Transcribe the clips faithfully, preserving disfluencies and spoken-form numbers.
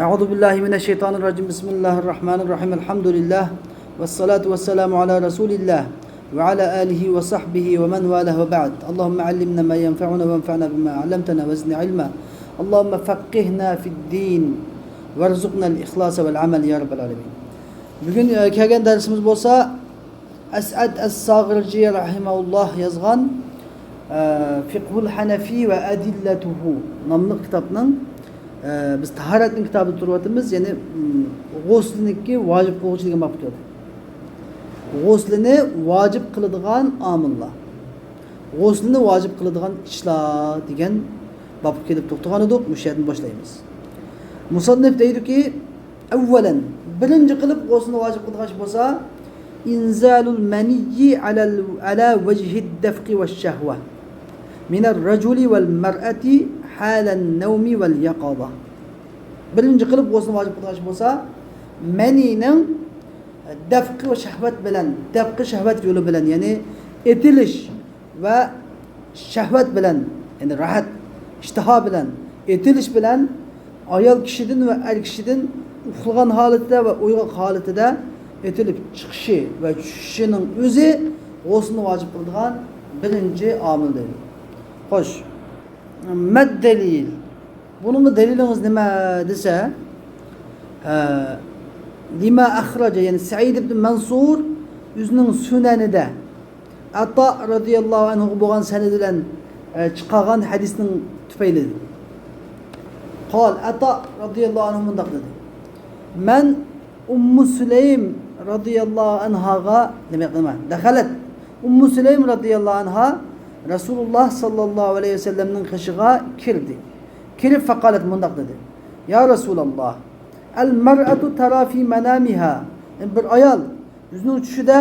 أعوذ بالله من الشيطان الرجيم. بسم الله الرحمن الرحيم. الحمد لله والصلاة والسلام على رسول الله وعلى آله وصحبه ومن والاه وبعد. اللهم علمنا ما ينفعنا وانفعنا بما علمتنا وزدنا علما. اللهم فقهنا في الدين وارزقنا الإخلاص والعمل يا رب العالمين. بۈگۈن، ئە، كەلگەن دەرسىمىز بولسا ئەسئەد ئەس-ساغىرجى رەھىمەھۇللاھ يازغان، ئە، فىقھۇل ھەنەفى ۋە ئەدىللەتۇھۇ ناملىق كىتابنىڭ، ئە، بىز تاھارەتنىڭ كىتابىدا تۇرۇۋاتىمىز، يەنى، ئىم، غۇسلىنىكى ۋاجىپ قىلغۇچى دېگەن بابقا كەلدۇق. غۇسلىنى ۋاجىپ قىلىدىغان ئامىللار. غۇسلىنى ۋاجىپ قىلىدىغان ئىشلار دېگەن بابقا كېلىپ توختىغان ئىدۇق، مۇشۇ يەردىن باشلايمىز. مۇسەننىپ دەيدۇكى، ئەۋۋەلەن، بىرىنچى قىلىپ غۇسلىنى ۋاجىپ قىلىدىغان ئىش بولسا، ئىنزالۇل مەنىيي ئەلەل، ئەلا ۋەجھىد دەفقى ۋەششەھۋە مىنەر رەجۇلى ۋەل مەرئەتى ھالەن نەۋمى ۋەل يەقازە. بىرىنچى قىلىپ غۇسلىنى ۋاجىپ قىلىدىغان ئىش بولسا، مەنىنىڭ دەفقى ۋە شەھۋەت بىلەن، دەفقى شەھۋەت يولى بىلەن، يەنى ئېتىلىش ۋە شەھۋەت بىلەن، يەنى راھەت، ئىشتىھا بىلەن، ئېتىلىش بىلەن ئايال كىشىدىن ۋە ئەر كىشىدىن ئۇخلىغان ھالىتىدە ۋە ئويغاق ھالىتىدە ئېتىلىپ چىقىشى ۋە چۈشۈشىنىڭ ئۆزى غۇسلىنى ۋاجىپ قىلىدىغان بىرىنچى ئامىل دەيدۇ. خوش، مەد دەلىل؟ بۇنىڭغا دەلىلىڭىز نېمە دېسە، ھە، لىما ئەخرەجە، يەنى سەئىد ئىبن مەنسۇر ئۆزىنىڭ سۈنەنىدە ئەتا رەزىياللاھۇ ئەنھۇغا بولغان سەنەد بىلەن، ئە، چىقارغان ھەدىسنىڭ تۈپەيلىدىن. قال، ئەتا رەزىياللاھۇ ئەنھۇ مۇنداق دېدى: مەن ئۇممۇ سۇلەيم رەزىياللاھۇ ئەنھاغا، دېمەك، نېمە؟ دەخەلەت. ئۇممۇ سۇلەيم رەزىياللاھۇ ئەنھا رەسۇلۇللاھ ساللاللاھۇ ئەلەيھى ۋەسەللەمنىڭ قېشىغا كىردى. كىرىپ، فەقالەت، مۇنداق دېدى: يا رەسۇلاللاھ، ئەل مەرئەتۇ تەرا فى مەنامىھا. بىر ئايال ئۆزىنىڭ چۈشىدە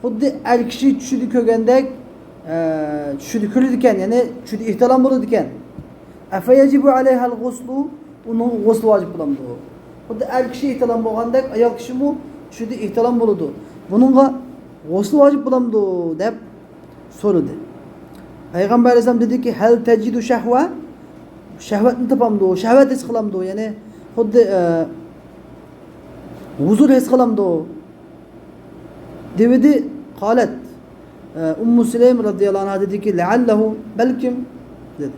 خۇددى ئەر كىشى چۈشىدە كۆرگەندەك، ئە، چۈشىدە كۆرىدىكەن، يەنى چۈشىدە ئېھتىلام بولىدىكەن. ئەفەيەجىبۇ ئەلەيھەل غۇسلۇ، ئۇنىڭغا غۇسلى ۋاجىپ بولامدۇ؟ خۇددى ئەر كىشى ئېھتىلام بولغاندەك ئايال كىشىمۇ چۈشىدە ئېھتىلام بولىدۇ. بۇنىڭغا غۇسلى ۋاجىپ بولامدۇ؟ دەپ سورىدى. پەيغەمبەر ئەلەيھىسسالام دېدىكى، ھەل تەجىدۇ شەھۋە؟ شەھۋەتنى تاپامدۇ؟ شەھۋەت ھېس قىلامدۇ؟ يەنى خۇددى، ئە، ھۇزۇر ھېس قىلامدۇ؟ دېۋىدى. قالەت، ئە، ئۇممۇ سۇلەيم رەزىياللاھۇ ئەنھا دېدىكى، لەئەللەھۇ، بەلكىم، دېدى.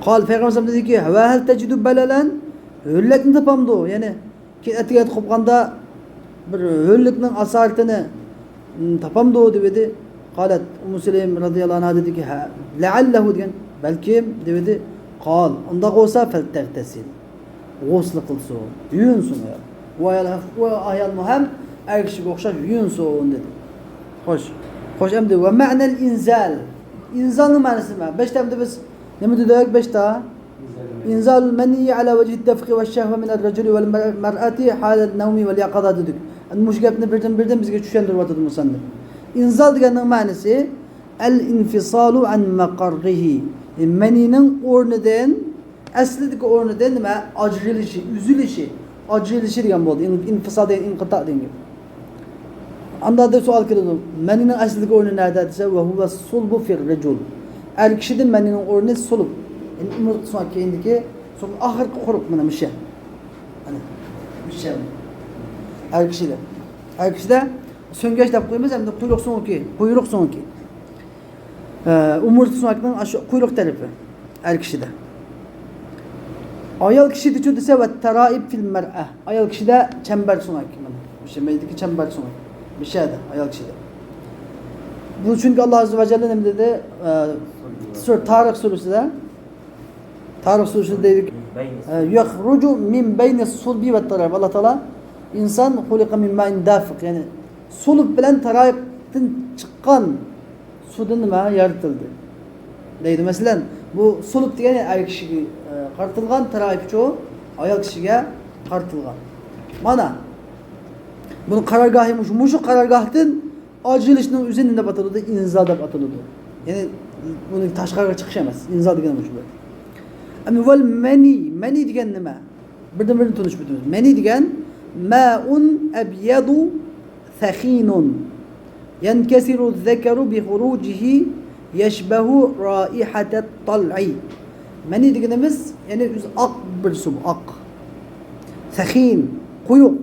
قال، پەيغەمبەر ئەلەيھىسسالام دېدىكى، ۋە ھەل تەجىدۇ بەلەلەن؟ ھۆللەكنى تاپامدۇ؟ يەنى كېيىن ئەتىگەن قوپقاندا بىر ھۆللۈكنىڭ ئاسارىتىنى، م، تاپامدۇ دېۋىدى. قالەت، ئۇممۇ سۇلەيم رەزىياللاھۇ ئەنھا دېدىكى، ھە، لەئەللەھۇ دېگەن، بەلكىم دېۋىدى. قال، ئۇنداق بولسا، فەلتەغتەسىل، غۇسلى قىلسۇن، يۇيۇنسۇن ئايال. ئۇ ئايال، ئۇ ئايالمۇ ھەم ئەر كىشىگە ئوخشاش يۇيۇنسۇن دېدى. خوش. خوش، ئەمدى ۋە مەنەل ئىنزال. ئىنزالنىڭ مەنىسى نېمە؟ بەشتە ئەمدى بىز نېمە دېدۇق؟ بەشتە. ئىنزال مەنىي ئەلا ۋەجھى دەفقى ۋە شەھۋە مىنەر رەجۇلى ۋەل مەر-، مەرئەتى ھالەت نەۋمى ۋەل يەقازە دېدۇق. ئەمدى مۇشۇ گەپنى بىردىن بىردىن بىزگە چۈشەندۈرۈۋاتىدۇ مۇسەننىپ. ئىنزال دېگەننىڭ مەنىسى ئەل ئىنفىسالۇ ئەن مەقەررىھى. مەنىينىڭ ئورنىدىن، ئەسلىدىكى ئورنىدىن نېمە؟ ئاجرىلىشى، ئۈزۈلۈشى. ئاجرىلىشى دېگەن بولدى. ئىن-، ئىنفىسال دېگەن ئىنقىتا دېگەن گەپ. ئاندا دەپ سوئال كېلىدۇ، مەنىنىڭ ئەسلىدىكى ئورنى نەدە دېسە، ۋە ھۇۋە سۇلبۇ فىر رەجۇل. ئەر كىشىدە مەنىنىڭ ئورنى سۇلب. يەنى ئومۇرتقا سۆڭەك كەينىدىكى سۇلب ئاخىرقى قۇرۇق مانا مۇشۇ. مانا مۇشۇ. ئەر كىشىدە. ئەر كىشىدە سۆڭگەچ دەپ قويىمىز، ئەمدى قۇيرۇق سۆڭىكى، قۇيرۇق سۆڭىكى. ئە، ئومۇرتقا سۆڭەكنىڭ ئاشۇ قۇيرۇق تەرىپى ئەر كىشىدە. ئايال كىشىدىچۇ دېسە، ۋە تەرائىب فىل مەرئە. ئايال كىشىدە چەمبەر سۆڭەك. مانا مۇشۇ مەيدىكى چەمبەر سۆڭەك. مۇشۇ يەردە ئايال كىشىدە. بۇ چۈنكى ئاللا ئەززە ۋە جەللە نېمە دېدى؟ ئە، سۈر-، تارىق سۈرىسىدە. تارىق سۈرىسىدە دەيدۇ، ئە، يەخرۇجۇ مىن بەينى سۇلبى ۋە تەرائىب. ئاللا تائالا، ئىنسان خۇلىقە مىن مائىن دافىق. يەنى سۇلب بىلەن تەرائىبتىن چىققان سۇدىن نېمە يارىتىلدى دەيدۇ. مەسىلەن، بۇ سۇلب دېگەن ئەر كىشىگە، ئە، قارىتىلغان، تەرائىبچۇ ئايال كىشىگە قارىتىلغان. مانا، بۇنىڭ قارارگاھى مۇشۇ، مۇشۇ قارارگاھتىن ئاجرىلىشنىڭ ئۆزى نېمە دەپ ئاتىلىدۇ؟ ئىنزال دەپ ئاتىلىدۇ. يەنى بۇنى تاشقىرىغا چىقىش ئەمەس. ئىنزال دېگەن مۇشۇ. ئەمدى ۋەل مەنى، مەنى دېگەن نېمە؟ بىردىن بىرىنى تونۇشۇپ ئۆتىمىز. مەنى دېگەن مائۇن ئەبيەدۇ سەخىنۇن يەنكەسىرۇ زەكەرۇ بىخۇرۇجىھى يەشبەھۇ رائىھەتەت تالئى. مەنى دېگىنىمىز، يەنى ئۆزى ئاق بىر سۇ، ئاق. سەخىن، قويۇق.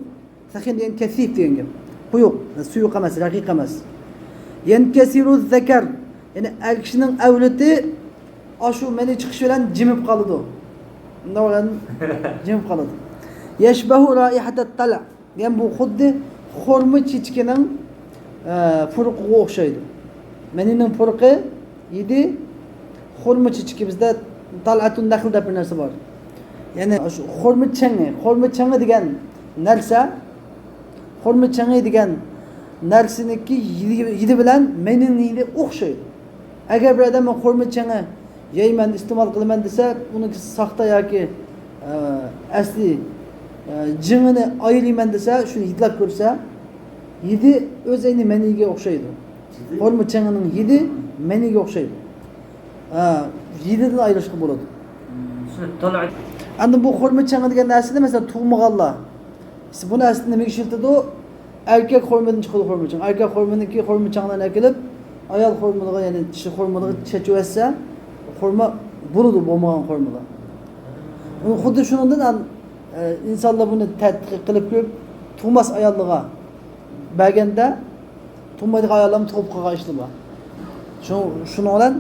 سەخىن دېگەن كەسىف دېگەن گەپ. قويۇق، سۇيۇق ئەمەس، رەقىق ئەمەس. يەنكەسىرۇ زەكەر، يەنى ئەر كىشىنىڭ ئەۋرىتى ئاشۇ مەنى چىقىش بىلەن جىمىپ قالىدۇ. شۇنداق بىلەن جىمىپ قالىدۇ. يەشبەھۇ رائىھەتەت تەلە. يەنى بۇ خۇددى خورما چېچىكىنىڭ، ئە، پۇرىقىغا ئوخشايدۇ. مەنىنىڭ پۇرىقى، ھىدى، خورما چېچىكى، بىزدە تەلئەتۇن نەخل دەپ بىر نەرسە بار. يەنى شۇ خورما چېڭى، خورما چېڭى دېگەن نەرسە، خورما چېڭى دېگەن نەرسىنىڭكى ھىدى، ھىدى بىلەن مەنىنىڭ ھىدى ئوخشايدۇ. ئەگەر بىر ئادەم مەن خورما چېڭى يەيمەن، ئىستېمال قىلىمەن دېسە، ئۇنىڭكى ساختا ياكى، ئە، ئەسلى، ئە، جېڭىنى ئايرىيمەن دېسە، شۇنى ھىدلاپ كۆرسە، ھىدى ئۆز ئەينى مەنىگە ئوخشايدۇ. خورما چېڭىنىڭ ھىدى مەنىگە ئوخشايدۇ. ئە، ھىدىدىن ئايرىشقا بولىدۇ. ئەمدى بۇ خورما چېڭى دېگەن نەرسىنى، مەسىلەن، تۇغمىغانلار، بۇنى ئەسلىدە نېمىگە ئىشلىتىدۇ؟ ئەركەك خورمىدىن چىقىدۇ خورما چېڭى. ئەركەك خورمىنىڭكى خورما چېڭىلىرىنى ئەكېلىپ، ئايال خورمىلىغا، يەنى چىشى خورمىلىغا چېچىۋەتسە، خورما بولىدۇ، بولمىغان خورمىلار. خۇددى شۇنىڭدىن ئان-، ئە، ئىنسانلار بۇنى تەتقىق قىلىپ كۆرۈپ، تۇغماس ئاياللىغا بەرگەندە، تۇغمايدىغان ئاياللارمۇ تۇغۇپ قالغان ئىشلار بار. شۇ، شۇنىڭ بىلەن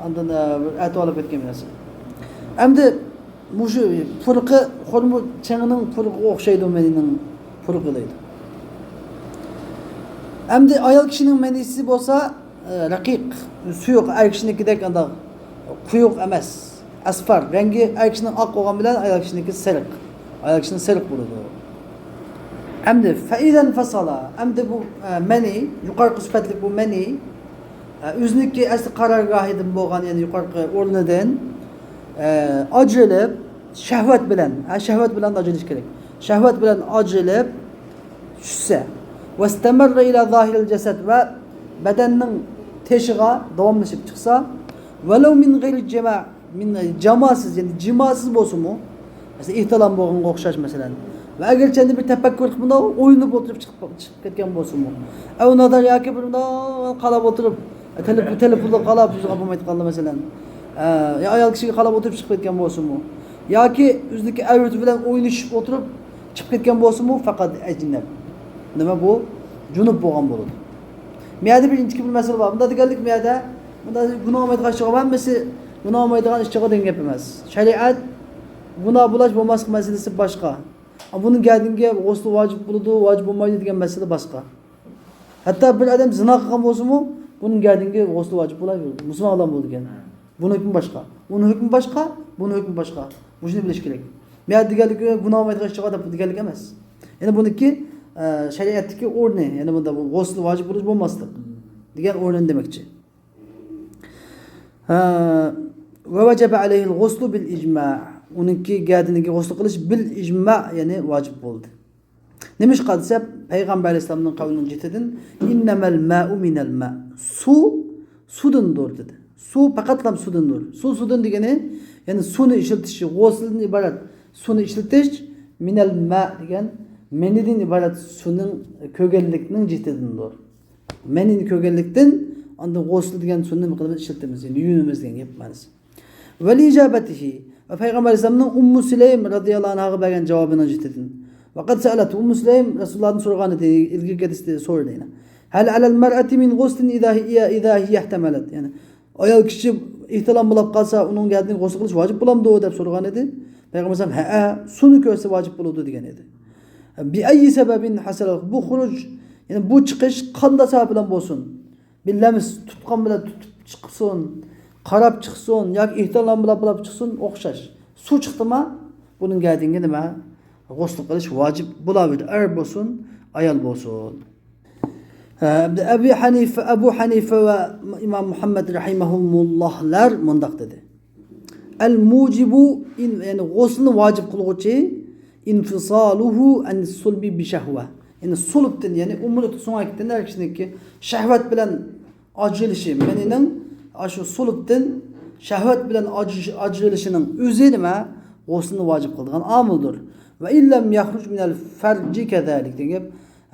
ئاندىن، ئە، بىر ئەتىۋارلاپ كەتكەن بىر نەرسە. ئەمدى مۇشۇ پۇرىقى، خورما چېڭىنىڭ پۇرىقىغا ئوخشايدۇ، مەنىنىڭ پۇرىقى دەيدۇ. ئەمدى ئايال كىشىنىڭ مەنىسى بولسا، ئە، رەقىق، سۇيۇق، ئەر كىشىنىڭكىدەك ئانداق قويۇق ئەمەس. ئەسفەر، رەڭگى ئەر كىشىنىڭ ئاق بولغان بىلەن ئايال كىشىنىڭكى سېرىق. ئايال كىشىنىڭ سېرىق بولىدۇ. ئەمدى فەئىزەن فەسالا، ئەمدى بۇ، ئە، مەنى، يۇقىرىقى سۈپەتلىك بۇ مەنى، ئە، ئۆزىنىڭكى ئەسلى قارارگاھىدىن بولغان، يەنى يۇقىرىقى ئورنىدىن، ئە، ئاجرىلىپ، شەھۋەت بىلەن، ھە، شەھۋەت بىلەن ئاجرىلىش كېرەك. شەھۋەت بىلەن ئاجرىلىپ چۈشسە، ۋەستەمەررە ئىلە زاھىرىل جەسەد، ۋە بەدەننىڭ تېشىغا داۋاملىشىپ چىقسا، ۋەلەۋ مىن غەيرى جىما، مىن جاماسىز، يەنى جىماسىز بولسىمۇ، مەسىلەن، ئېھتىلام بولغانغا ئوخشاش، مەسىلەن، ۋە ئەگەرچە ئەندى بىر تەپەككۇر قىلىپ، مۇنداق ئويلىنىپ ئولتۇرۇپ چىقىپ، چىقىپ كەتكەن بولسىمۇ، ئەۋ نادار ياكى بىر مۇنداق قاراپ ئولتۇرۇپ، تېلېف-، تېلېفوندا قاراپ، يۈزىگە بولمايدىغانلا، مەسىلەن، ئە، يا ئايال كىشىگە قاراپ ئولتۇرۇپ چىقىپ كەتكەن بولسىمۇ، ياكى ئۆزىنىڭكى ئەۋرىتى بىلەن ئوينىشىپ ئولتۇرۇپ چىقىپ كەتكەن بولسىمۇ، فەقەت ئەجنەب. نېمە بۇ؟ جۇنۇپ بولغان بولىدۇ. مۇ يەردە بىر ئىنچىكە بىر مەسىلە بار. مۇنداق دېگەنلىك، مۇ يەردە، مۇنداق گۇناھ بولمايدىغان ئىشلارغا ھەممىسى گۇناھ بولمايدىغان ئىشلارغا دېگەن گەپ ئەمەس. شەرىئەت گۇناھ بولاش بولماسلىق مەسىلىسى باشقا. بۇنىڭ گەدىنىگە غۇسلى ۋاجىپ بولىدۇ، ۋاجىپ بولمايدۇ دېگەن مەسىلە باشقا. ھەتتا بىر ئادەم زىنا قىلغان بولسىمۇ، بۇنىڭ گەدىنىگە غۇسلى ۋاجىپ بولاۋېرىدۇ. مۇسۇلمان ئادەم بولىدىكەن. بۇنىڭ ھۆكمى باشقا. ئۇنىڭ ھۆكمى باشقا، بۇنىڭ ھۆكمى باشقا. مۇشۇنى بىلىش كېرەك. مۇ يەردە دېگەنلىكى گۇناھ بولمايدىغان ئىشلارغا دەپ دېگەنلىك ئەمەس. يەنى بۇنىڭكى، ئە، شەرىئەتتىكى ئورنى، يەنى بۇندا بۇ غۇسلى ۋاجىپ بولۇش بولماسلىق دېگەن ئورنىنى دېمەكچى. ھە، ۋە ۋەجەبە ئەلەيھىل غۇسلۇ بىل ئىجماء. ئۇنىڭكى گەدىنىگە غۇسلى قىلىش بىل ئىجماء، يەنى ۋاجىپ بولدى. نېمىشقا دېسە، پەيغەمبەر ئەلەيھىسسالامنىڭ قەۋلىنىڭ جىتىدىن، ئىننەمەل مەئۇ مىنەل مەئ. سۇ سۇدىندۇر دېدى. سۇ پەقەتلا سۇدىندۇر. سۇ سۇدىن دېگىنى، يەنى سۇنى ئىشلىتىش، غۇسلدىن ئىبارەت سۇنى ئىشلىتىش، مىنەل مەئ دېگەن مەنىدىن ئىبارەت سۇنىڭ كۆرگەنلىكنىڭ جىتىدىندۇر. مەنىنى كۆرگەنلىكتىن، ئاندىن غۇسل دېگەن سۇنى نېمە قىلىمىز، ئىشلىتىمىز. يەنى يۇيۇنىمىز دېگەن گەپ مەنىسى. ۋەلىجابەتىھى، ۋە پەيغەمبەر ئەلەيھىسسالامنىڭ ئۇممۇ سۇلەيم رەزىياللاھۇ ئەنھاغا بەرگەن جاۋابىنىڭ جىتىدىن. ۋەقەد سەئەلەتھۇ، ئۇممۇ سۇلەيم رەسۇلۇللاھتىن سورىغان ئىدى، ئىلگىرىكى ھەدىستە سورىدى يەنە. ھەل ئەلەل مەرئەتى مىن غۇسلىن ئىزا ھىيە، ئىزا ھىيە ئىھتەمەلەت. يەنى ئايال كىشى ئېھتىلام بولاپ قالسا، ئۇنىڭ گەدىنىگە غۇسل قىلىش ۋاجىپ بولامدۇ دەپ سورىغان ئىدى. پەيغەمبەر ئەلەيھىسسالام، ھەئە، سۇنى كۆرسە ۋاجىپ بولىدۇ دېگەن ئىدى. بىئەييى سەبەبىن ھەسەلەل، بۇ خۇرۇج، يەنى بۇ چىقىش قانداق سەۋەب بىلەن بولسۇن، بىللەمس تۇتقان بىلەن تۇتۇپ چىقسۇن، قاراپ چىقسۇن ياكى ئېھتىلام بىلەن بىلەن چىقسۇن، ئوخشاش. سۇ چىقتىما، بۇنىڭ گەدىنىگە نېمە؟ غۇسل قىلىش ۋاجىپ بولاۋېرىدۇ، ئەر بولسۇن، ئايال بولسۇن. ھە، ئەبۇ ھەنىفە، ئەبۇ ھەنىفە ۋە ئىمام مۇھەممەد رەھىمەھۇمۇللاھلار مۇنداق دېدى. ئەل مۇجىبۇ، ئىن-، يەنى غۇسلنى ۋاجىپ قىلغۇچى، ئىنفىسالۇھۇ ئەن سۇلبى بىشەھۋە. يەنى سۇلبتىن، يەنى ئۇمۇرتقا سۆڭەكتىن ئەر كىشىنىڭكى شەھۋەت بىلەن ئاجرىلىشى، مەنىنىڭ ئاشۇ سۇلبتىن شەھۋەت بىلەن ئاجرىش-، ئاجرىلىشىنىڭ ئۆزى نېمە؟ غۇسلنى ۋاجىپ قىلىدىغان ئامىلدۇر. ۋە ئىللەم يەخرۇج مىنەل فەرجى كەزالىك دېگەن گەپ،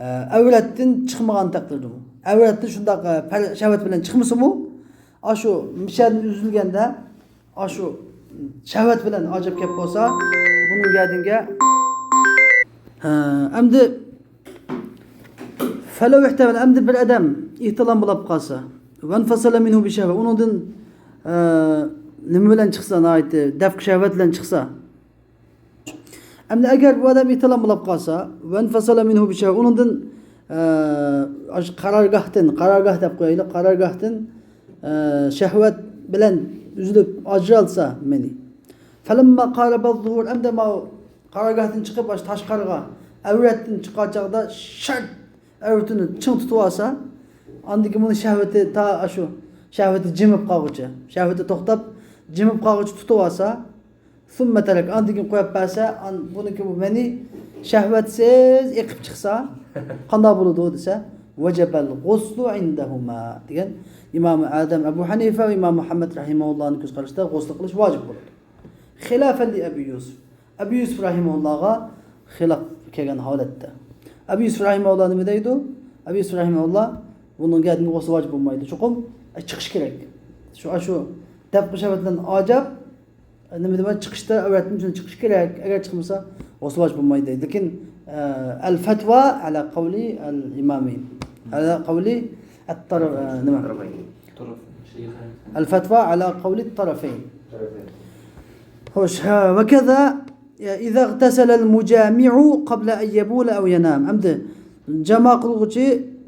ئە، ئەۋرەتتىن چىقمىغان تەقدىردىمۇ. ئەۋرەتتىن شۇنداق، ئە، پەر-، شەھۋەت بىلەن چىقمىسىمۇ، ئاشۇ مىشەدىن ئۈزۈلگەندە، ئاشۇ شەھۋەت بىلەن ئاجرىپ كەپ بولسا، بۇنىڭ گەدىنىگە ھە، ئەمدى فەلەۋ ئىھتەمەل، ئەمدى بىر ئادەم ئېھتىلام بولاپ قالسا، ۋەنفەسەلە مىنھۇ بىشەھۋە، ئۇنىڭدىن، ئە، نېمە بىلەن چىقسا، ناھايىتى دەفقى شەھۋەت بىلەن چىقسا. ئەمدى ئەگەر بۇ ئادەم ئېھتىلام بولاپ قالسا، ۋەنفەسەلە مىنھۇ بىشەھۋە، ئۇنىڭدىن، ئە، ئاشۇ قارارگاھتىن، قارارگاھ دەپ قويايلى، قارارگاھتىن، ئە، شەھۋەت بىلەن ئۈزۈلۈپ ئاجرالسا مەنى. فەلەمما قارەبە زۇھۇر، ئەمدى ماۋۇ قارارگاھتىن چىقىپ، ئاشۇ تاشقارىغا ئەۋرەتتىن چىققان چاغدا شەرت ئەۋرىتىنى چىڭ تۇتۇۋالسا، ئاندىن كېيىن بۇنىڭ شەھۋىتى تا ئاشۇ شەھۋىتى جىمىپ قالغۇچە، شەھۋىتى توختاپ، جىمىپ قالغۇچە تۇتۇۋالسا، ثم ترك، ئاندىن كېيىن قويۇپ بەرسە، ئان-، بۇنىڭكى بۇ مەنى شەھۋەتسىز ئېقىپ چىقسا، قانداق بولىدۇ دېسە، ۋەجەبەل غۇسلۇ ئىندەھۇما دېگەن ئىمام ئادەم ئەبۇ ھەنىفە ۋە ئىمام مۇھەممەد رەھىمەھۇللاھنىڭ كۆز قارىشىدا غۇسل قىلىش ۋاجىپ بولىدۇ. خىلاپەن لى ئەبى يۈسۈف. ئەبۇ يۈسۈف رەھىمەھۇللاغا خىلاپ كەلگەن ھالەتتە. ئەبۇ يۈسۈف رەھىمەھۇللا نېمە دەيدۇ؟ ئەبۇ يۈسۈف رەھىمەھۇللا بۇنىڭ گەدىنىگە غۇسل ۋاجىپ بولمايدۇ. چوقۇم، ئە، چىقىش كېرەك. شۇ، ئاشۇ دەپ شەھۋەتلەرنى ئاجاپ، ئە، نېمە دېمەك، چىقىشتا ئەۋرەتنىڭ ئۈچۈن چىقىش كېرەك. ئەگەر چىقمىسا، غۇسل ۋاجىپ بولمايدۇ دەيدۇ. لېكىن، ئە، ئەل فەتۋا ئەلا قەۋلى ئەل ئىمامەين. ئەلا قەۋلى ئەت-تەر-، ئە، نېمە؟ ئەل فەتۋا ئەلا قەۋلى تەرەفەين. خوش، ھە، ۋە كەزا ئىزا ئىغتەسەلەل مۇجامىئۇ قەبلە ئەن يەبۇلە ئەۋ يەنام. ئەمدى جاما قىلغۇچى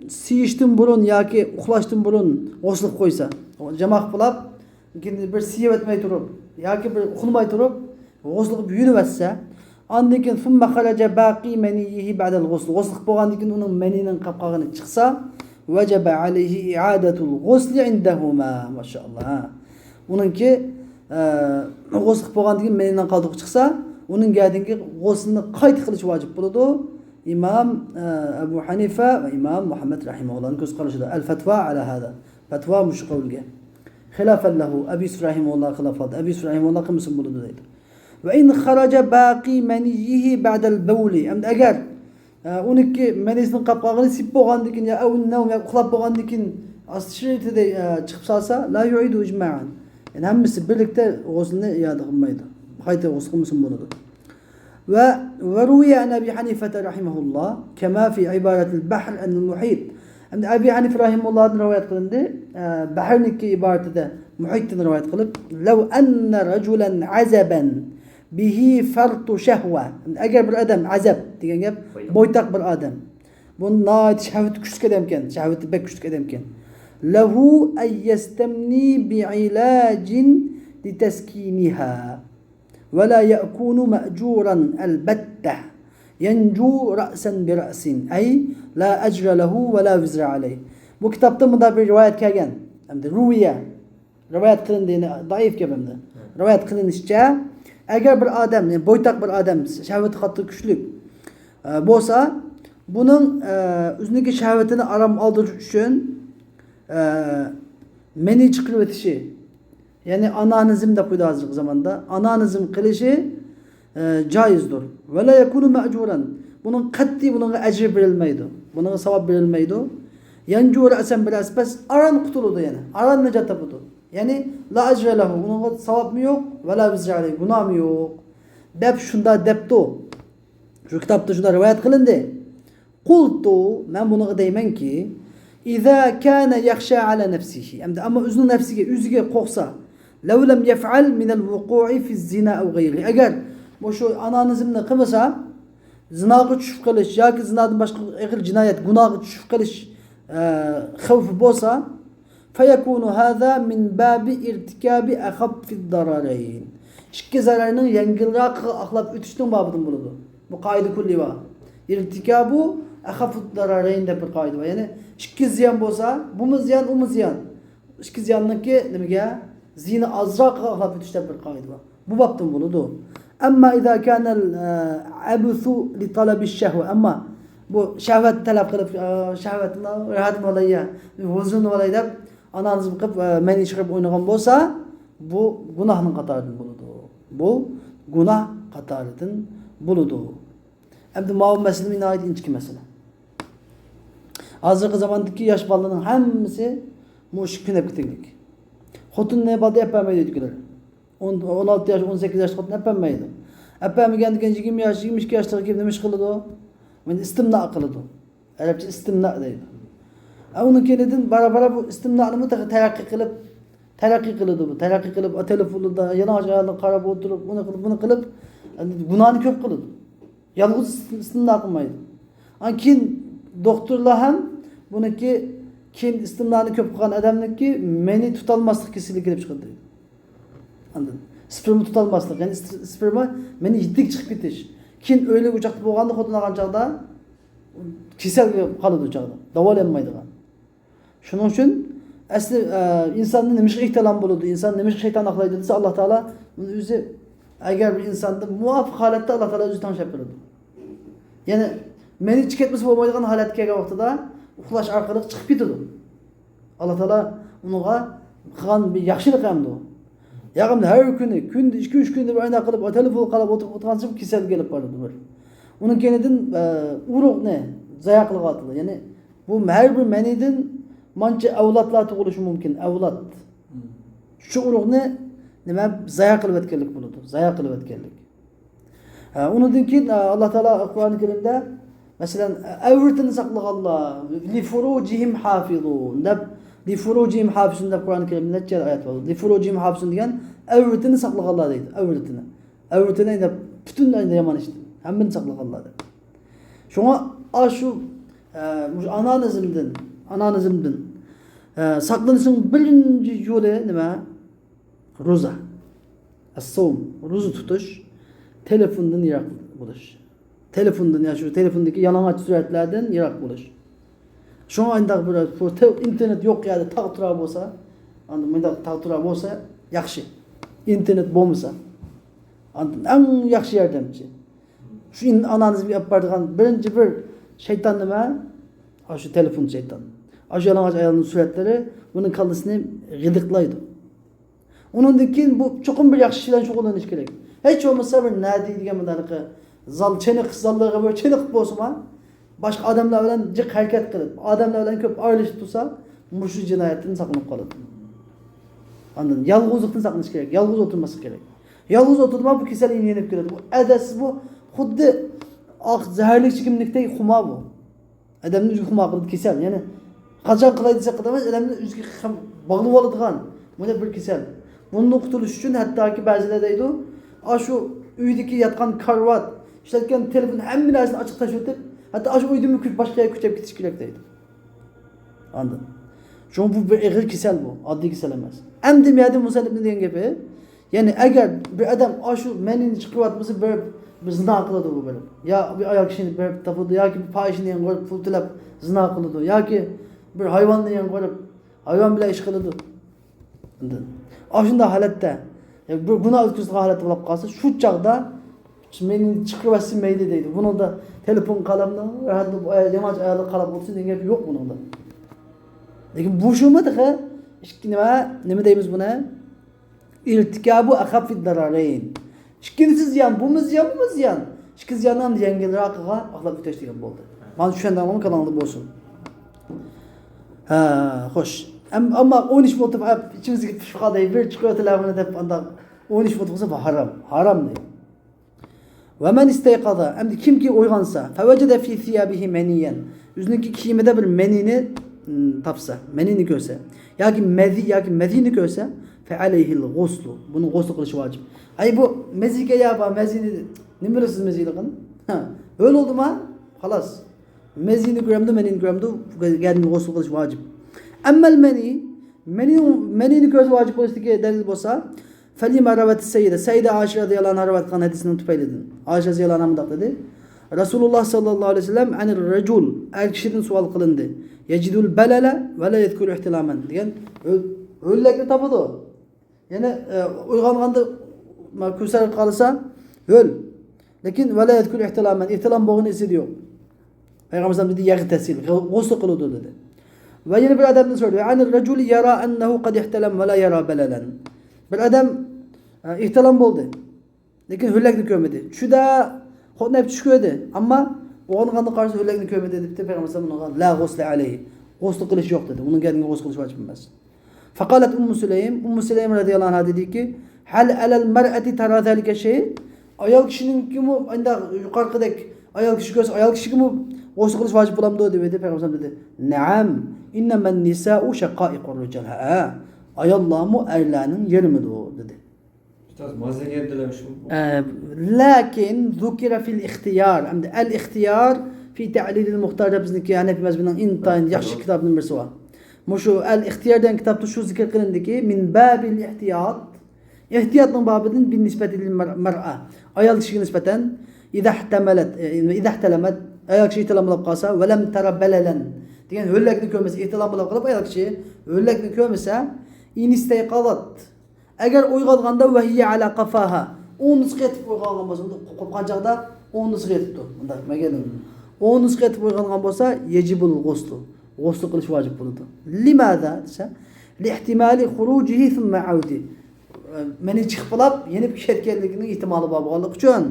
سىيىشتىن بۇرۇن ياكى ئۇخلاشتىن بۇرۇن غۇسل قىلىپ قويسا، جاما قىلىپ بولاپ، لېكىن بىر سىيىۋەتمەي تۇرۇپ ياكى بىر ئۇخلىماي تۇرۇپ غۇسل قىلىپ يۈرۈۋەتسە، ئاندىن كېيىن ثم خرج باقي منيه بعد الغسل، غۇسل قىلىپ بولغاندىن كېيىن ئۇنىڭ مەنىنىڭ قاپ قالغىنى چىقسا، وجب عليه إعادة الغسل عندهما. ماشائاللا. ئۇنىڭكى، ئە، غۇسل قىلىپ بولغاندىن كېيىن مەنىنىڭ قالدۇقى چىقسا، ئۇنىڭ گەدىنىگە غۇسلنى قايتا قىلىش ۋاجىپ بولىدۇ. ئىمام، ئە، ئەبۇ ھەنىفە ۋە ئىمام مۇھەممەد رەھىمەھۇللانىڭ كۆز قارىشىدا. ئەل فەتۋا ئەلا ھازا. پەتۋا مۇشۇ قەۋلگە. خىلاپەن لەھۇ، ئەبۇ يۈسۈف رەھىمەھۇللاغا خىلاپ قىلدى. ئەبۇ يۈسۈف رەھىمەھۇللا قىلمىسىمۇ بولىدۇ دەيدۇ. ۋە ئىن خەرەجە باقى مەنىييىھى بەئدەل بەۋلى. ئەمدى ئەگەر، ئە، ئۇنىڭكى مەنىسىنىڭ قاپ قالغىنى سىيىپ بولغاندىن كېيىن يا ئەۋ نەۋم يا ئۇخلاپ بولغاندىن كېيىن ئاستىشرىتىدەي، ئە، چىقىپ سالسا، لا يۇئىدۇ ئىجمائەن. يەنى ھەممىسى بىرلىكتە غۇسلىنى ئىئادە قىلمايدۇ. قايتا غۇسل قىلمىسىمۇ بولىدۇ. ۋە، ۋە روىيە ئەن ئەبى ھەنىفەتە رەھىمەھۇللا كەما فى ئىبارەتىل بەھر ئەنىل مۇھىت. ئەمدى ئەبى ھەنىفە رەھىمەھۇللادىن رىۋايەت قىلىندى. ئە، بەھرنىڭكى ئىبارىتىدە، مۇھىتتىن رىۋايەت قىلىپ، لەۋ ئەننە رەجۇلەن ئەزەبەن بىھى فەرتۇ شەھۋە. ئەگەر بىر ئادەم، ئەزەب دېگەن گەپ، بويتاق. بويتاق بىر ئادەم. بۇ ناھايىتى شەھۋىتى كۈچلۈك ئادەمكەن، شەھۋىتى بەك كۈچلۈك ئادەمكەن. لەھۇ ئەن يەستەمنى بىئىلاجىن لىتەسكىنىھا. ولا يكون مأجورا البتة ينجو رأسا برأس، أي لا أجر له ولا وزر عليه. بۇ كىتابتا مۇنداق بىر رىۋايەت كەلگەن. ئەمدى روىيە. رىۋايەت قىلىندى، يەنى زەئىپ گەپ ئەمدى. رىۋايەت قىلىنىشىچە، ئەگەر بىر ئادەم، يەنى بويتاق بىر ئادەم، شەھۋىتى قاتتىق كۈچلۈك، ئە، بولسا، بۇنىڭ، ئە، ئۆزىنىڭكى شەھۋىتىنى ئارام ئالدۇرۇش ئۈچۈن، ئە، مەنى چىقىرىۋېتىشى، يەنى ئانانىزم دەپ قويدى ھازىرقى زاماندا. ئانانىزم قىلىشى، ئە، جايىزدۇر. ۋەلا يەكۇنۇ مەئجۇرەن. بۇنىڭ قەتئىي بۇنىڭغا ئەجىر بېرىلمەيدۇ. بۇنىڭغا ساۋاب بېرىلمەيدۇ. يەنجۇ رەئسەن بىر ئەسپەس، ئاران قۇتۇلىدۇ يەنى. ئاران نىجات تاپىدۇ. يەنى لا ئەجرە لەھۇ. بۇنىڭغا ساۋابمۇ يوق، ۋەلا ۋىزرى ئەلەيھ، گۇناھمۇ يوق. دەپ شۇنداق دەپتۇ. شۇ كىتابتا شۇنداق رىۋايەت قىلىندى. قۇلتۇ، مەن بۇنىڭغا دەيمەنكى، ئىزا كان يەخشا ئەلا نەفسىھى. ئەمدى ئەمما ئۆزىنىڭ نەپسىگە، ئۆزىگە قورقسا، لەۋ لەم يەفئەل مىنەل ۋۇقۇئى فىز زىنا ئەۋ غەيرىھى. ئەگەر بۇ شۇ ئانانىزمنى قىلمىسا، زىناغا چۈشۈپ قېلىش ياكى زىنادىن باشقا ئېغىر جىنايەت، گۇناھقا چۈشۈپ قېلىش، ئە، خەۋپى بولسا، فيكون هذا من باب ارتكاب أخف الضررين. ئىككى زەرەرنىڭ يەڭگىلراقىغا ئاقلاپ ئۆتۈشنىڭ بابىدىن بولىدۇ. بۇ قائىدە كۇللى بار. ارتكاب أخف الضررين دەپ بىر قائىدە بار. يەنى ئىككى زىيان بولسا، بۇمۇ زىيان، ئۇمۇ زىيان. ئىككى زىياننىڭكى نېمىگە؟ زىيىنى ئازراقىغا ئاقلاپ ئۆتۈش دەپ بىر قائىدە بار. بۇ بابتىن بولىدۇ. ئەمما ئىزا كانەل، ئە، ئەبسۇ لىتەلەبىش شەھۋە. ئەمما بۇ شەھۋەت تەلەپ قىلىپ، ئە، شەھۋەتنى راھەتىنى ئالاي يا، ھۇزۇرىنى ئالاي دەپ، ئانالىزم قىلىپ، ئە، مەنى چىقىرىپ ئوينىغان بولسا، بۇ گۇناھنىڭ قاتارىدىن بولىدۇ. بۇ گۇناھ قاتارىدىن بولىدۇ. ئەمدى ماۋۇ مەسىلە ناھايىتى ئىنچىكە مەسىلە. ھازىرقى زاماندىكى ياش بالىلارنىڭ ھەممىسى مۇشۇ كۈنەپكە تەگلىك. خوتۇننى بالىنى ئەپ بەرمەيدۇ ئۆيدىكىلەر. ئون، ئون ئالتە ياش، ئون سەككىز ياشلىق خوتۇن ئەپ بەرمەيدۇ. ئەپەرمىگەندىن كېيىن يىگىرمە ياش، يىگىرمە ئىككى ياشلىرىغا كېلىپ نېمە ئىش قىلىدۇ؟ مېنى ئىستىمنا قىلىدۇ. ئەرەبچە ئىستىمنا دەيدۇ. ئە، ئۇنىڭ كەينىدىن بارا-بارا بۇ ئىستىمنانىمۇ تېخى تەرەققىي قىلىپ، تەرەققىي قىلىدۇ بۇ. تەرەققىي قىلىپ، تېلېفوندا يالىڭاچ ئايالغا قاراپ ئولتۇرۇپ، ئۇنى قىلىپ، بۇنى قىلىپ، ئەمدى گۇناھنى كۆپ قىلىدۇ. يالغۇز ئىستىمنا قىلمايدۇ. ئان كېيىن دوختۇرلار ھەم بۇنىڭكى كېيىن ئىستىمنانى كۆپ قىلغان ئادەمنىڭكى مېنى تۇتالماسلىق كېسىلى كېلىپ چىقىدۇ دەيدۇ. ئاندىن سپېرما تۇتالماسلىق، يەنى س-، سپېرما مېنى يېتىك چىقىپ كېتىش. كېيىن ئۆيلۈك ئوچاقتا بولغاندا خوتۇن ئالغان چاغدا كېسەل قالىدۇ ئۇ چاغدا. داۋالانمايدىغان. شۇنىڭ ئۈچۈن ئەسلى، ئە، ئىنساندا نېمىشقا ئېھتىلام بولىدۇ، ئىنسان نېمىشقا شەيتان ئاقلايدۇ دېسە، ئاللا تائالا ئۆزى، ئەگەر بىر ئىنساندا مۇۋاپىق ھالەتتە ئاللا تائالا ئۆزى تەڭشەپ بېرىدۇ. يەنى مېنى چىقىرتمىسا بولمايدىغان ھالەتكە كەلگەن ۋاقتىدا ئۇخلاش ئارقىلىق چىقىپ كېتىدۇ. ئاللا تائالا ئۇنىڭغا قىلغان بىر ياخشىلىقى ئەمدى ئۇ. ياق ئەمدى ھەر كۈنى، كۈندە ئىككى، ئۈچ كۈندە بىر ئاينا قىلىپ، تېلېفون قاراپ ئولتۇرۇپ ئولتۇرغانسېرى كېسەلگە ئېلىپ بارىدۇ بىر. ئۇنىڭ كەينىدىن، ئە، ئۇرۇقنى زايە قىلىۋاتىدۇ. يەنى بۇ ھەر بىر مەنىدىن مانچە ئەۋلادلار تۇغۇلۇشى مۇمكىن، ئەۋلاد. شۇ ئۇرۇقنى نېمە، زايە قىلىۋەتكەنلىك بولىدۇ، زايە قىلىۋەتكەنلىك. ھە، ئۇنىڭدىن كېيىن، ئە، ئاللا تائالا قۇرئان كەرىمدە، مەسىلەن، ئەۋرىتىنى ساقلىغانلار، لىفۇرۇجىھىم ھافىزۇن دەپ، لىفۇرۇجىھىم ھافىزۇن دەپ قۇرئان كەرىمدە نەچچە ئايەت بار. لىفۇرۇجىھىم ھافىزۇن دېگەن ئەۋرىتىنى ساقلىغانلار دەيدۇ، ئەۋرىتىنى. ئەۋرىتىنى دەپ پۈتۈن يامان ئىشتىن، ھەممىنى ساقلىغانلار دەپ. شۇڭا ئاشۇ، ئە، مۇشۇ ئانانىزمدىن، ئانانىزمدىن، ئە، ساقلىنىشنىڭ بىرىنچى يولى نېمە؟ روزا. ئەسسوم، روزا تۇتۇش، تېلېفوندىن يىراق بولۇش. تېلېفوندىن، يا شۇ تېلېفوندىكى يالىڭاچ سۈرەتلەردىن يىراق بولۇش. شۇڭا ئانداق بىر، بۇ تېل-، ئىنتېرنېت يوق يەردە تاغ تۇرا بولسا، ئاندىن مۇنداق تاغ تۇرا بولسا ياخشى. ئىنتېرنېت بولمىسا، ئاندىن ئەڭ ياخشى ياردەمچى. شۇ ئىن-، ئانانىزمگە ئېلىپ بارىدىغان بىرىنچى بىر شەيتان نېمە؟ ئاشۇ تېلېفون شەيتان. ئاشۇ يالىڭاچ ئايالنىڭ سۈرەتلىرى ئۇنىڭ كاللىسىنى غىدىقلايدۇ. ئۇنىڭدىن كېيىن بۇ چوقۇم بىر ياخشى ئىش بىلەن شۇغۇللىنىش كېرەك. ھېچ بولمىسا بىر نادىي دېگەن بۇنداق زال، چېنىقىش زاللىرىغا بىر چېنىقىپ بولسىمۇ، باشقا ئادەملەر بىلەن جىق ھەرىكەت قىلىپ، ئادەملەر بىلەن كۆپ ئايرىلىشىپ تۇرسا، مۇشۇ جىنايەتتىن ساقلىنىپ قالىدۇ. ئاندىن يالغۇزلۇقتىن ساقلىنىش كېرەك، يالغۇز ئولتۇرماسلىق كېرەك. يالغۇز ئولتۇردىما، بۇ كېسەل يېنىپ كېلىدۇ. بۇ ئەدەپسىز، بۇ خۇددى ئاق زەھەرلىك ئىچكىملىكتەك خۇمار بۇ. ئادەمنى ئۆزىگە خۇمار قىلىدۇ كېسەل. يەنى قاچان قىلاي دېسە قىلىدۇ، ئادەمنى ئۆزىگە خەم-، باغلىۋالىدىغان بۇنداق بىر كېسەل. بۇندىن قۇتۇلۇش ئۈچۈن ھەتتاكى بەزىلەر دەيدۇ، ئاشۇ ئۆيدىكى ياتقان كارىۋات، ئىشلەتكەن تېلېفون، ھەممە نەرسىنى ئاچچىق تاشلىۋېتىپ، ھەتتا ئاشۇ ئۆيدىنمۇ كۆچۈپ باشقا يەرگە كۆچۈپ كېتىش كېرەك دەيدۇ. ئاندىن. شۇڭا بۇ بىر ئېغىر كېسەل بۇ، ئاددىي كېسەل ئەمەس. ئەمدى بۇ يەردە مۇسەننىپنىڭ دېگەن گېپى، يەنى ئەگەر بىر ئادەم ئاشۇ مەنىنى چىقىرىۋاتمىسا، بېرىپ بىر زىنا قىلىدۇ بۇ بېرىپ. يا بىر ئايال كىشىنى بېرىپ تاپىدۇ، ياكى بىر پاھىشىنى يەڭگۈرۈپ پۇل تىلەپ زىنا قىلىدۇ، ياكى بىر ھايۋاننى يەڭگۈرۈپ ھايۋان بىلەن ئىش قىلىدۇ. ئاشۇنداق ھالەتتە، بىر گۇناھ ئۆتكۈزىدىغان ھالەتتە بولۇپ قالسا، شۇ چاغدا مېنى چىقىرىۋەتسە مەيلى دەيدۇ. بۇنىڭدا تېلېفون قالامنى راھەت بولۇپ، ئايال، يامان ئايالغا قاراپ ئولتۇرسۇن دېگەن گەپ يوق بۇنىڭدا. لېكىن بۇ شۇمۇ تېخى ئىككى نېمە، نېمە دەيمىز بۇنى؟ ئىرتىكابۇ ئەخەففىد دارارەين. ئىككىنچىسى زىيان، بۇمۇ زىيان، بۇمۇ زىيان. ئىككى زىياننى ھەم يەڭگىلراقىغا ئاقلاپ ئۆتۈش دېگەن بولدى. مانا چۈشەندىڭلارمۇ؟ كاللاڭدا بولسۇن. ھە، خوش. ئەم-، ئەمما ئوينىشىپ ئولتۇرۇپ، ئەپ، ئىچىمىزدىكى پۇشقادەي بىر چىقىۋېتىلەر بۇنى دەپ، ئانداق ئوينىشىپ ئولتۇرسا، بۇ ھارام. ھارام دەيدۇ. ۋەمەن ئىستەيقەزە، ئەمدى كىمكى ئويغانسا، فەۋەجەدە فى سىيابىھى مەنىيەن، ئۆزىنىڭكى كىيىمىدە بىر مەنىنى، م، تاپسا، مەنىنى كۆرسە، ياكى مەزى، ياكى مەزىنى كۆرسە، فەئەلەيھىل غۇسلۇ، بۇنىڭ غۇسلى قىلىشى ۋاجىپ. ئەي، بۇ مەزىگە يا بار، مەزىنى نېمە بىلىسىز مەزىلىقىنى؟ ھە، ھۆل بولدىما؟ خالاس. مەزىنى كۆرەمدۇ، مەنىنى كۆرەمدۇ، گەدىنى غۇسلى قىلىش ۋاجىپ. ئەممەل مەنى، مەنى، مەنىنى كۆرسە ۋاجىپ بولۇشىدىكى دەلىل بولسا، فەلىمە رەۋەت سەيدە، سەيدە ئائىشە رەزىياللاھۇ ئەنھا رىۋايەت قىلغان ھەدىسنىڭ تۈپەيلىدىن. ئائىشە رەزىياللاھۇ ئەنھا مۇنداق دېدى، رەسۇلۇللاھ سەللەللاھۇ ئەلەيھى ۋەسەللەم ئەنىر رەجۇل، ئەر كىشىدىن سوئال قىلىندى. يەجىدۇل بەلەلە ۋە لا يەزكۇرۇ ئىھتىلامەن دېگەن، ھۆل-، ھۆللەكنى تاپىدۇ. يەنى، ئە، ئويغانغاندا، ما، كۆزلەرگە قارىسا، ھۆل. لېكىن، ۋە لا يەزكۇرۇ ئىھتىلامەن، ئىھتىلام بولغىنى ئېسىدە يوق. پەيغەمبەر ئەلەيھىسسالام دېدى، يەغتەسىل، غۇسل قىلىدۇ دېدى. ۋە يەنە بىر ئادەمدىن سورىدى، ۋە ئەنىر رەجۇلى يەرا ئەننەھۇ قەد ئىھتەلەم ۋە لا يەرا بەلەلەن. بىر ئادەم، ئە، ئىھتىلام بولدى. لېكىن ھۆللەكنى كۆرمىدى. چۈشىدە خوتۇن ئەپ چۈش كۆردى. ئەمما ئويغانغاندا قارىسا ھۆللەكنى كۆرمىدى دەپتۇ پەيغەمبەر ئەلەيھىسسالام ئۇنىڭغا، لا غۇسلە ئەلەيھى. غۇسلى قىلىش يوق دېدى. ئۇنىڭ گەدىنىگە غۇسلى قىلىش ۋاجىپ ئەمەس. فقالت أم سليم، ئۇممۇ سۇلەيم رەزىياللاھۇ ئەنھا دېدىكى، هل على المرأة ترى ذلك شيء؟ ئايال كىشىنىڭكىمۇ ئانداق يۇقىرىقىدەك ئايال كىشى كۆرسە، ئايال كىشىگىمۇ غۇسل قىلىش ۋاجىپ بولامدۇ دېدى پەيغەمبەر دېدى. نەئەم، ئىننەمەن نىسائۇ شەقائىقۇر رىجال. ھە، ئاياللارمۇ ئەرلەرنىڭ يېرىمىدۇر دېدى. ئۇستاز، مازىگەردىلەر شۇ. ئە، لەكىن ذۇكىرە فىل ئىختىيار. ئەمدى ئەل ئىختىيار فى تەلىلىل مۇختار دەپ بىزنىڭكى ھەنەفىي مەزھىپىنىڭ ئىنتايىن ياخشى كىتابىنىڭ بىرسى بار. مۇشۇ ئەل ئىختىيار دېگەن كىتابتا شۇ زىكىر قىلىندىكى، مىن بابىل ئىھتىيات. ئېھتىياتنىڭ بابىدىن بىننىسبەتى لىل مەر-، مەرئە. ئايال كىشىگە نىسبەتەن، ئىزەھتەمەلەت، ئە، ئىزەھتەلەمەت، ئايال كىشى ئېھتىلام بولاپ قالسا، ۋەلەم تەرە بەلەلەن دېگەن ھۆللەكنى كۆرمىسە، ئېھتىلام بولاپ قېلىپ ئايال كىشى ھۆللەكنى كۆرمىسە، ئىنىستەيقەزەت، ئەگەر ئويغانغاندا، ۋەھىيە ئەلا قەفاھا، ئوڭدىسىغا يېتىپ ئويغانغان بولسا، قوپقان چاغدا ئوڭدىسىغا يېتىپتۇ. مۇنداق مەگەن. ئوڭدىسىغا يېتىپ ئويغانغان بولسا، يەجىبۇل غۇسلۇ. غۇسلى قىلىش ۋاجىپ بولىدۇ. لىماذا دېسە، لىئىھتىمالى خۇرۇجىھى سۇممە ئەۋدى. مەنى چىقىپ بولاپ، يەنە كېتىپ كەتكەنلىكىنىڭ ئېھتىمالى بار بولغانلىقى ئۈچۈن.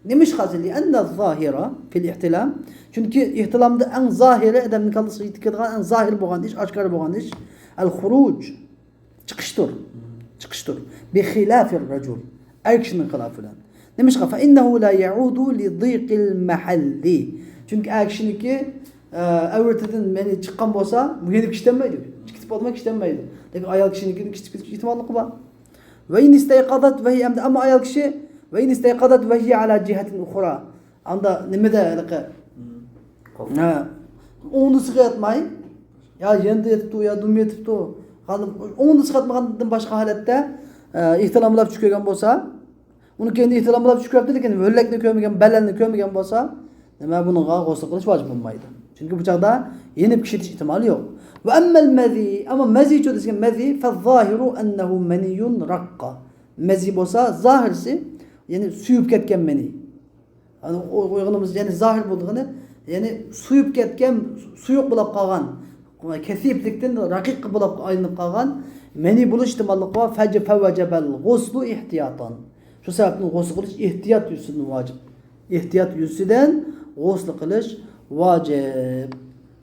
نېمىشقا؟ لىئەننە زاھىرە فىل ئىھتىلام. چۈنكى ئېھتىلامدا ئەڭ زاھىرى، ئادەمنىڭ كاللىسىغا يېتىپ كېتىدىغان ئەڭ زاھىر بولغان ئىش، ئاشكارا بولغان ئىش، ئەل خۇرۇج. چىقىشتۇر. چىقىشتۇر. بىخىلافىر رەجۇل. ئەر كىشىنىڭ خىلاپى بىلەن. نېمىشقا؟ فەئىننەھۇ لا يەئۇدۇ لىضىقىل مەھەللى. چۈنكى ئەر كىشىنىڭكى، ئە، ئەۋرىتىدىن مەنى چىققان بولسا، بۇ يەنە كېتەلمەيدۇ. كېتىپ بولماي كېتەلمەيدۇ. لېكىن ئايال كىشىنىڭكى كېتىپ كېتىش ئېھتىماللىقى بار. ۋە ئىن ئىستەيقەزەت ۋە ھىيە، ئەمدى ئەمما ئايال كىشى، ۋە ئىن ئىستەيقەزەت ۋە ھىيە ئەلا جىھەتىن ئۇخرا. ئاندا نېمىدە ھېلىقى؟ ھە. ئوڭدىسىغا ياتماي، يا يېنىدا يېتىپتۇ، يا دۈم يېتىپتۇ. ئوڭدىسىغا ياتمىغاندىن باشقا ھالەتتە، ئە، ئېھتىلاملاپ چۈش كۆرگەن بولسا، ئۇنىڭ كەينىدە ئېھتىلاملاپ چۈش كۆرۈپتۇ، لېكىن ھۆللەكنى كۆرمىگەن، بەلەلنى كۆرمىگەن بولسا، نېمە، بۇنىڭغا غۇسل قىلىش ۋاجىپ بولمايدۇ. چۈنكى بۇ چاغدا يېنىپ كېتىش ئېھتىمالى يوق. ۋە ئەممەل مەزى، ئەمما مەزىچۇ دېسەك، مەزى، فەززاھىرۇ ئەننەھۇ مەنىيۇن راققا. مەزى بولسا، زاھىرسى، يەنى سۇيۇپ كەتكەن مەنى. يەنى ئۇ-، ئۇيغۇنىمىز، يەنى زاھىر بولىدىغىنى، يەنى سۇيۇپ كەتكەن، سۇيۇق بولاپ قالغان، كەسىپلىكتىن رەقىق بولاپ ئايلىنىپ قالغان مەنى بولۇش ئېھتىماللىقى بار. فەج-، فەۋەجەبەل غۇسلۇ ئىھتىياتان. شۇ سەۋەبتىن غۇسل قىلىش ئېھتىيات يۈزىسىدىن ۋاجىپ. ئېھتىيات يۈزىسىدىن غۇسل قىلىش ۋاجىپ.